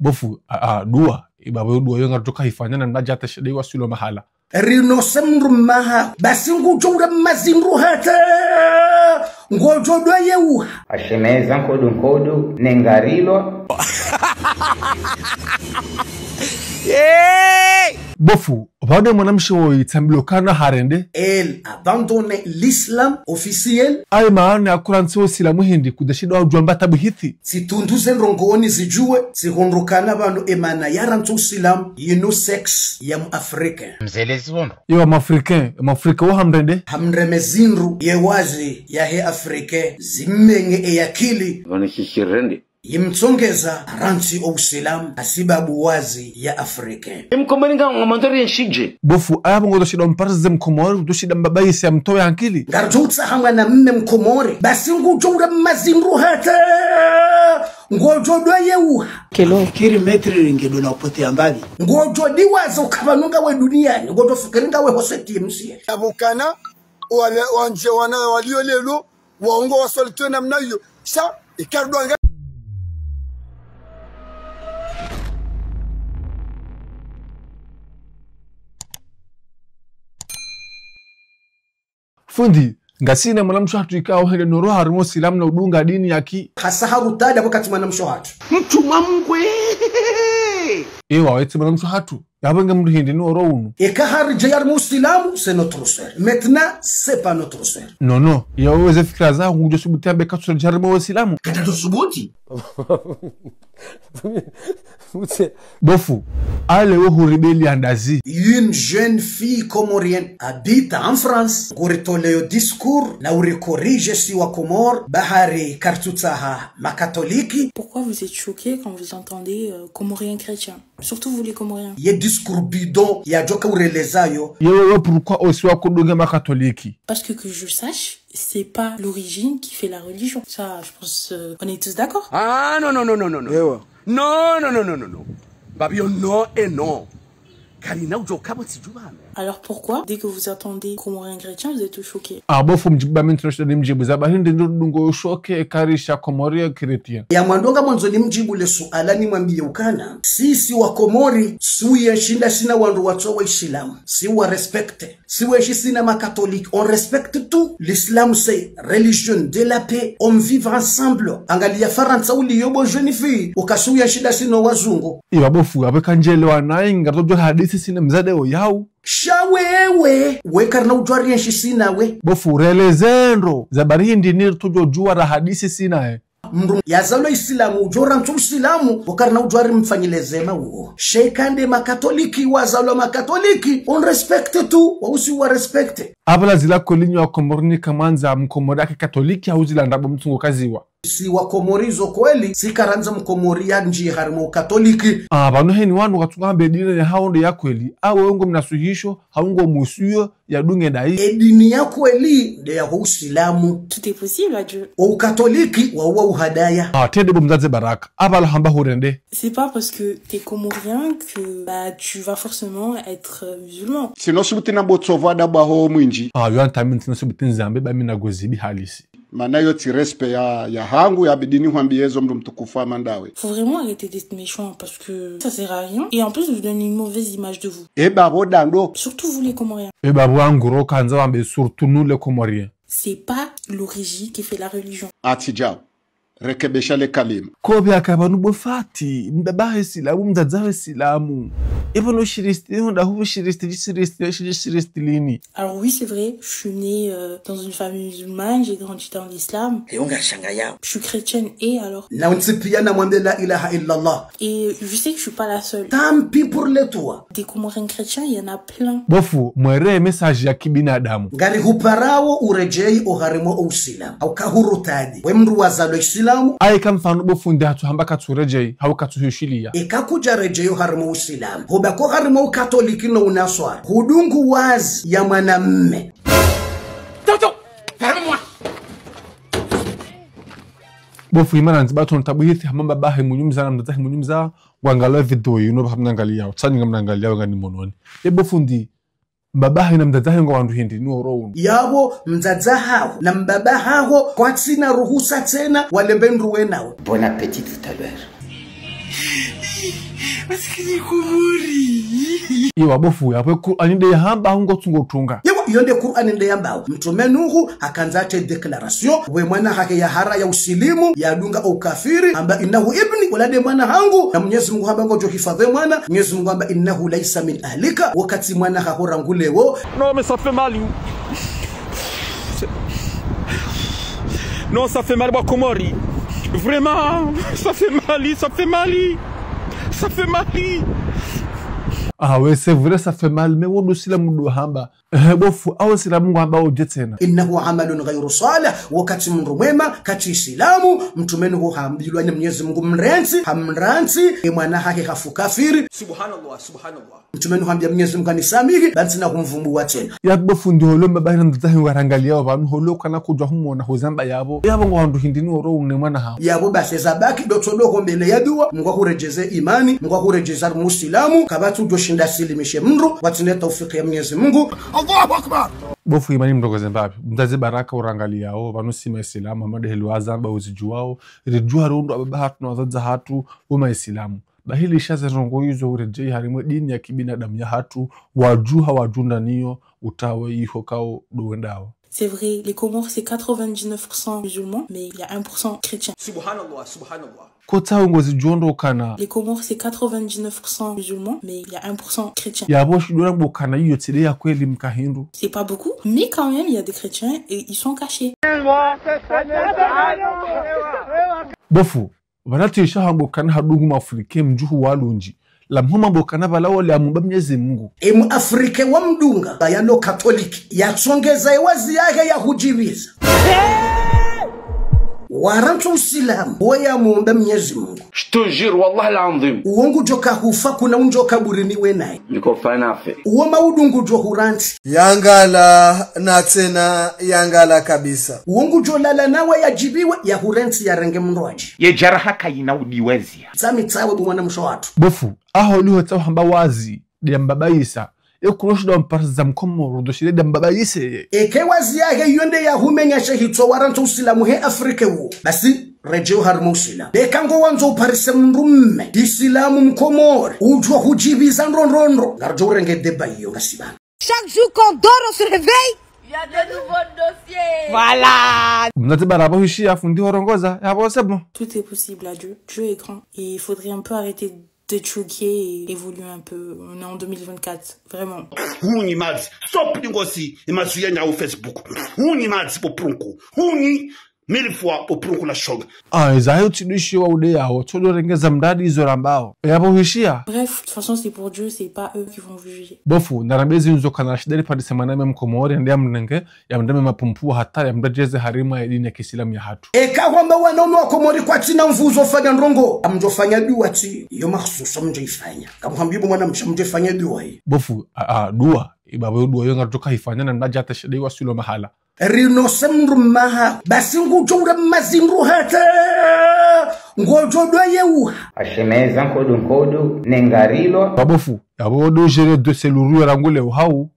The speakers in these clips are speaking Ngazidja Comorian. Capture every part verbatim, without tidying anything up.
Bo fundi, a, a, dua. Ibapvo yo dua yo ngaridjo kaifanya na mnadjata shede iwaswili mahala. Rino se mndru mmaha. Basi ngudjo ura mazindru hata. Ngodjo dua yeuha. Ashemeza nkodo nkodo, nengarilwa. Hey! Bo fundi, pvwade mwanamshe woyi tsambilwa ukana harende. Elle abandonne l'islam officiel. Aye maana ya kurantsi wo usilamu hindri, kudashida wa djwamba tabu hithi. Tsitunduze ndrongoo nizidjuwe, tsihundru ukana pvanu emana ya rantsi usilamu, yinu sexe ya mu Africain. Mzelezi wono. Yo, ma Africain, ma Africain wo hamrende? Hamreme zindru ye wazi yahe Africain, zimmenye eyakili. Pvanu shishirende. Yimtsongeza rantsi o usilamu, hasibabu wazi ya Africain. Mkomori nga, nga mandori yenshidje. Bo fundi, aya pvo ngodjo shida umparse ze mkomori, udjo shida mbaba yise ya mtowe ankili. Ngaridjo utsaha mwanamme mkomori. Basi ngudjo ura mazindru hata. Ngodjo dua yeuha. Kilo. Fikiri maître ringe dona upote ambali. Ngodjo diwaza ukapvanu ngawe duniani. Ngodjo fikiri ngawe hoseti msie. Abukana, wale, wandje wana walio lelo, waongo waswali twe namna iyo. Sha, ikardwanga. Fundi, ngasina mwanamshe hatru ikao hende noro harumwa usilamu na udunga dini ya ki. Hasa harutadi wakati mwanamshe hatru. Mtrumwa Mngu. Ewa, wetsi mwanamshe hatru. Yapvo nge mndru hindri ni oro unu. Eka haridja harumwa usilamu, c'est notre sœur. Maintenant, c'est pas notre sœur. Non, non. Yawe ze fikira zaho ngudjo subuti ambe katsuredja harumwa usilamu. Katadjo subuti. Mutse. Bo fundi, ale wo huribeli andazi. Une jeune fille comorienne habite en France. Nguritoleyo discours, na urikorije si wa Komori, bahari karitsutsaha makatoliki. Pourquoi vous êtes choqué quand vous entendez, euh, Comorien chrétien ? Surtout vous les Comoriens. Ye discours bidon yadjoka urelezayo. Yewe, pourquoi osi wa kudunga makatoliki? Parce que, que je sache, c'est pas l'origine qui fait la religion. Ça, je pense, euh, on est tous d'accord. Ah, non, non, non, non, non, non. Ewa. Non, non, non, non, non, non. Babio, non et non. Karina udjo kabo tsidjubame. Alors pourquoi, dès que vous entendez Comorien chrétien, vous êtes tout choqué ? Ah, bo fundi, mdjibu ba mi ntsina shida nimdjibu. Za ba hindri ndo dungo choqué, karisha Comorien chrétien. Ya mwando ngamwandzo nimdjibu le suala nimwambiye ukana. Sisi wa Komori, si uyenshi ndasi na wandru watso wa Isilamu. Si wa respecte. Si uyenshi sina makatoliki. On respecte tout. L'islam, c'est religion de la paix. On vit ensemble. Angalia Farantsa uliyo bo jeune fille. Uka si uyenshi ndasi no wazungu. Iba bo fundi, abe kandjele wa nayi, ngaridjo hadisi sina mzade o yau. Sha wewe, we karina udjwari yenshi sina we. Bo fundi, releze ndro, za bari hindri ni ridjo djuwa ra hadisi sina e. Mndru yazalwa Isilamu, udjo rantsi Usilamu, we karina udjwari mfanyile zema uwo. Sha eka nde makatoliki, wazalwa makatoliki, on respecte tout, wa usi wa respecte. Abala zila kweli nyi wa Komori ni kamwandza mkomori ake katoliki, hau zila ndrabo mtsungo kaziwa. Si wa Komori zo kweli, si karandza mkomori yandji harumwa ukatoliki. Ah, pvanu heni wanu katsunga hambe dini ya hao nde ya kweli. Awe ngo mnasuhisho, hau ngo musiyo, ya dunge dayi. E dini ya kweli, nde ya Usilamu. Tout est possible à Dieu. O ukatoliki, wa uwa uhadaya. Ah, tende bo mdzadze baraka. Abala hamba hurende. C'est pas parce que t'es comorien que, bah, tu vas forcément être, euh, musulman. Tsino subuti na bo tsovwa da ba ho mwindji. Ah, yo anta mi ntsina subuti nzambe ba mi na gozibi halisi. Mana yo tsi respect ya, ya hangu, ya bidi nihwambiye zo mndru mtukufu hama ndawe. Faut vraiment arrêter d'être méchant parce que ça sert à rien. Et en plus, vous donnez une mauvaise image de vous. E babo dando. Surtout vous les Comoriens. E babo wangu ro kandza wambe surtout nous les Comoriens. C'est pas l'origine qui fait la religion. Atsi djao. Rekebesha le kalima. Ko pvya ka pvanu bo Fati, mbaba he Silamu, mdzadze he Silamu. E pvanu shiristi, honda hu shiristi, shiristi, shiristi lini. Alors oui, c'est vrai, je suis née, euh, dans une famille musulmane, j'ai grandi dans l'islam. Eyo nga shanga yao. Je suis chrétienne, et alors ? Na untsi piya na mwambe la ilaha illallah. Et je sais que je suis pas la seule. Tant pis pour les toi. Des Comoriens chrétiens, il y en a plein. Bo fundi, mwere message ya kibinadamu. Ngari huparawo uredjeyi oharumwa o Usilamu. Hau kahurutadi. We mndru wazalwa Isilamu. Aye ka mfano bo fundi hatsu hamba katsuredjeyi, hau katsuhishiliya. Eka kudja redjeyi oharumwa o Usilamu. Hoba ko harumwa o Ukatoliki no Unaswara. Hudungu wazi ya mwanamme. Toto, ferme-moi. Bo fundi, mana nzi baton tabu hithi, hama mbaba he mnyumza na mdzadze he mnyumza. Wangaliya video yinu, ba hamnangaliya, tsani ngamnangaliya, ngani mononi. E bo fundi, mbaba he na mdzadze he ngo wandru hindri, ni oro unu. Yabo, mdzadze haho, na mbaba haho, kwatsina ruhusa tsena, walembe ndruwe nawe. Bon appétit tout à l'heure. Masikini Komori. Ewa bo fundi, yapvo Kur'ani nde yahamba hau ngo tsungo tunga? Ewa, iyo nde Kur'ani nde yambao. Mtrume Nuhu hakandza hatre déclaration, we mwana hahe yahara ya usilimu, yadunga ukafiri, hamba: "Innahu ibni, ola nde mwana hangu." Na Mwenyezi Mungu hamba ngudjo hifadhwi mwana, Mwenyezi Mungu hamba: "Innahu laysa min ahlika." Wakati mwana haho rangu leo. Non, mais ça fait mal. Non, ça fait mal, bo Komori. Vraiment, ça fait mal, ça fait mal. Ça fait mal. Ah ouais, c'est vrai, ça fait mal, mais wo ndo usilamu ndo hamba. Eh, bo fundi, awo usilamu ngwambao dje tsena? "Innahu amalun ghayru salih", wakati mndru mwema, katsi isilamu, mtrume Nuhu hambilwa ni Mwenyezi Mungu mrantsi, hamrantsi, e mwana hahe hafu kafiri. Subhanallah, subhanallah. Mtrume Nuhu hambia Mwenyezi Mungu anisamihi, bantsi na humvumbuwa tsena. Yapvo bo fundi, holo mbaba na mdzadze warangaliyao pvanu, holo kana kudjuwa humona huzamba yapvo. Yapvo ngwandru hindri ni oro une mwana hawo? Yapvo basi zabaki ndo tsodo ho mbele ya dua, Mungu ahuredjeze imani, Mungu ahuredjeze harumwa usilamu, kapvatsi udjo shinda asilimishe mndru, watsi ne taufiki ya Mwenyezi Mungu. Allahu Akbar! Bo fundi, imani mrongoze mbapvi? Mdzadze Baraka urangaliyao, pvanu si maisilamu, hama nde heli wazamba uzidjuwao, ridjuwa rondo ababa hatru na wadzadze hatru, wo maisilamu. Bahi lisha ze ndrongoo izo uredjei harimwa dini ya kibinadamu yahatru, wadjuha wadjunda niyo, utawe iho kao ndo wendao. C'est vrai, les Comores, c'est quatre-vingt-dix-neuf pour cent musulmans, mais il y a un pour cent chrétiens. Subhanallah, subhanallah. Kotsaho ngozidjo ndo kana? Les Comores, c'est quatre-vingt-dix-neuf pour cent musulmans, mais il y a un pour cent chrétiens. Yapvo shidjona bo kana iyo tsi nde ya kweli mkahindru? C'est pas beaucoup, mais quand même, il y a des chrétiens et ils sont cachés. Bo fundi, pvanu tsi isha hamba ukana hadungu Mwafrike mdjuhu wa lundji. La muhimu hamba ukana pvala wole amumba Mwenyezi Mungu. E Mwafrike wa mdunga, ba yalo Katoliki, yatsongeza ewazi yahe ya hudjibiza. Warantsi usilamu, wo yamumba Mwenyezi Mungu. Je te jure, wallah al-azim. Uwo ngudjo kahufa kuna undjo kaburini we naye. Ndiko fanafe. Uwo maudu ngudjo hurantsi. Yangala na tsena yangala kabisa. Uwo ngudjo lala nawe yadjibiwe, yahurantsi yarenge mndru wadji. Ye djaraha kayina udiwezia. Tsami tsawe bo mwana mshe watru. Bo fundi, aho liho tsaho hamba wazi, nde yambabaisa. E kuno shinda mpariza Mkomoro, ndo shile nde yambabaise. Eke wazi yahe iyo nde yahumenya she hitswa warantsi usilamu he Afrika wo. Basi, redjeo harimwa usilamu. Eka ngo wandzo uparise mndru mme, isilamu Mkomori, udjuwa hudjibiza ndrondrondro. Ngaridjo urenge débat iyo, ngasi pvanu. Chaque jour qu'on dort, on se réveille. Il y a de nouveaux dossiers. Voilà. Mdzadze Baraka hishiya fundi horongoza, yapvo c'est bon. Tout est possible à Dieu. Dieu est grand. Et il faudrait un peu arrêter de choquer et évoluer un peu. On est en deux mille vingt-quatre, vraiment. Hunyi madzi. Stop lingosi. Emazu ya nyawo Facebook. Hunyi madzi bo prunku. Hunyi mille fois bo prunku la shonga. Ah, ezayo tsi ndo ishiwa ude yawo, tsodo rengeza mradi izo rambao. Yapvo hishiya? Bref, de toute façon, c'est pour Dieu, c'est pas eux qui vont vous juger. Bo fundi, narambezi nzo kana shida ripvandise mwana mme Mkomori, nde yamrenge, yamreme mapumpu hata, yamredjeze harimwa ye dini ya kisilamu yahatru. Eka hwamba wanaume wa Komori kwatsina nvu zo fanya ndrongoo, amdjo fanya dua tsi, iyo makhsusu amdjo ifanya. Kamuhambi bo mwana mshe amdjo fanya dua yi. Bo fundi, a, a, dua, ibapvo dua iyo ngaridjo kaifanya na mnadja hata shida iwaswili mahala. Rinose mndru mme haho. Basi ngudjo ura mazindru hata. Ngodjo dwa yeuha. Ashemeza nkodo nkodo, nengarilwa. Ba bo fundi, yapvo ndo jere de seluru ya rangu leo hau.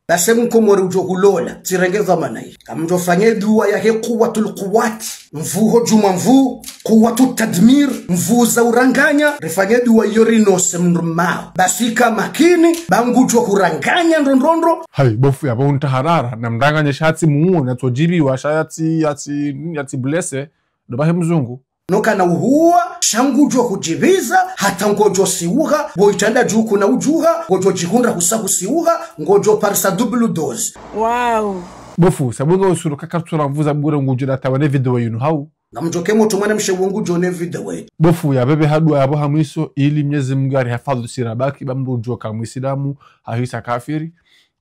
Basi Mkomori udjo hulola, tsirenge dhwamana yi. Kamdjo fanye dua yahe Quwwatul Quwwat. Nvu ho djumwa nvu, Quwwatu Tadmir, nvu za uranganya, rifanye dua iyo rinose mndru mme haho. Basi ka makini, ba ngudjo huranganya ndrondrondro. Hayi, bo fundi yapvo untaharara, na mranganye sha tsi muwo, na tsodjibiwa, sha yatsi, yatsi, yatsi blessé, ndo bahe mzungu. No kana uhuwa, sha ngudjo hudjibiza, hata ngodjo siuha, bo itanda dju kuna udjuha, ngodjo djihundra husa husiuha, ngodjo parisa double dose. Wow. Bo fundi, sabu nga usuru kakatsura nvu za bure ngudjo datawa ne video yinu hau. Ngamdjo ke motru mwana mshe wo ngudjo ne video yi. Bo fundi, yapvo be ha dua yapvo ha mwiso, ili Mwenyezi Mungu arihifadhwi sira baki, ba mndru udjo ka Mwisilamu, hahisa kafiri.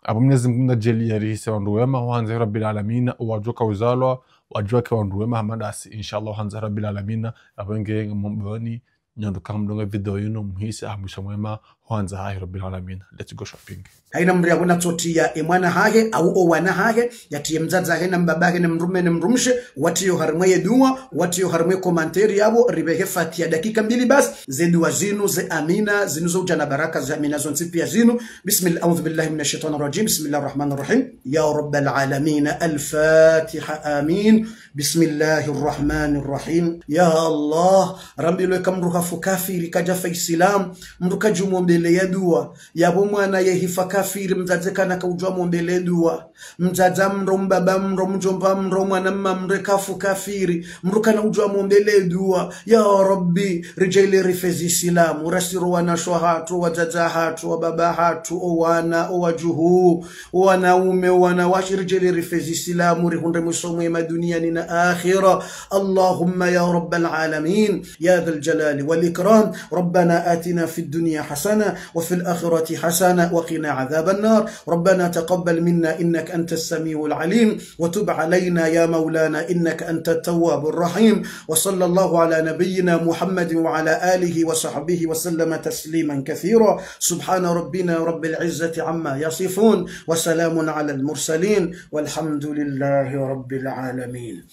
Apvo Mwenyezi Mungu nadjaliye rihise wandru wema, hwandza Rabbil Alamina, wadjo ka uzalwa, wadjo ke wandru wema hama ndasi, inshallah, hwandza Rabbil Alamina, apvo nge ngamwambani, nyi ndo ka mdunga video yinu, muhise ha mwiso mwema, hwandza hahe Rabbil Alamina. Let's go shopping. Hayina mndru yakuna tsotiya emwana hahe, au owana hahe, yatiye mdzadze hahe na mbaba hahe na mdrume na mdrumshe, watiyo harimwa ye dua, watiyo harimwa ye commentaire yapvo, ripvehe Fatiha dakika mbili basi, ze dua zinu, ze amina, zinu zo udja na baraka, ze amina zontsi piya zinu. Bismillah, أعوذ بالله من الشيطان الرجيم. بسم الله الرحمن الرحيم. يا رب العالمين. الفاتحة. آمين. بسم الله الرحمن الرحيم. Ya Allah, rambilwe ka mndru fu kafiri, kadjafa Isilamu, mndru kadjumwombeleya dua. Yapvo mwana yehifa kafiri, mdzadze kana kaudjwa mwombele dua. Mdzadze mdro, mbaba mdro, mdjomba mdro, mwana mma mdro, kafu kafiri, mndru kana udjwa mwombele dua. Ya Rabbi, ridjaanlie rife Zisilamu, rasi no wanashe wahatru, wadzadze wahatru, wababa wahatru, owana, owadjuhu, owanaume, owanawashe, ridjaanlie rife Zisilamu, rihundre mwiso mwema duniani na akhira. اللهم يا رب العالمين، يا ذا الجلال والإكرام، ربنا آتنا في الدنيا حسنة وفي الآخرة حسنة وقنا عذاب النار. ربنا تقبل منا إنك أنت السميع العليم، وتب علينا يا مولانا إنك أنت التواب الرحيم. وصلى الله على نبينا محمد وعلى آله وصحبه وسلم تسليما كثيرا. سبحان ربنا رب العزة عما يصفون، وسلام على المرسلين، والحمد لله رب العالمين.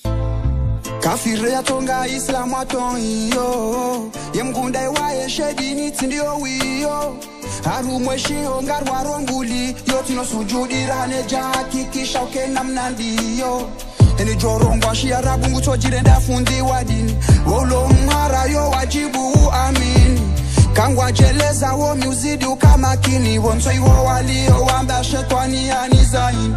Kafiri yatonga, Isilamu aton iyo. Ye mgunda iwaye shedini tsi ndiyo wiyo. Harumwa eshiyo ngarwaro mbuli yo, tsino sujudi rane dja hakikisha uke namna ndiyo. Eni djorongwa shiarabu ngutsodjirenda fundi wa dini. Wolo mhara yo wadjibu uamini. Kangwadjeleza wo miuzidi ukamakini. Wonso iwo walio wamba shetwani yani zaini.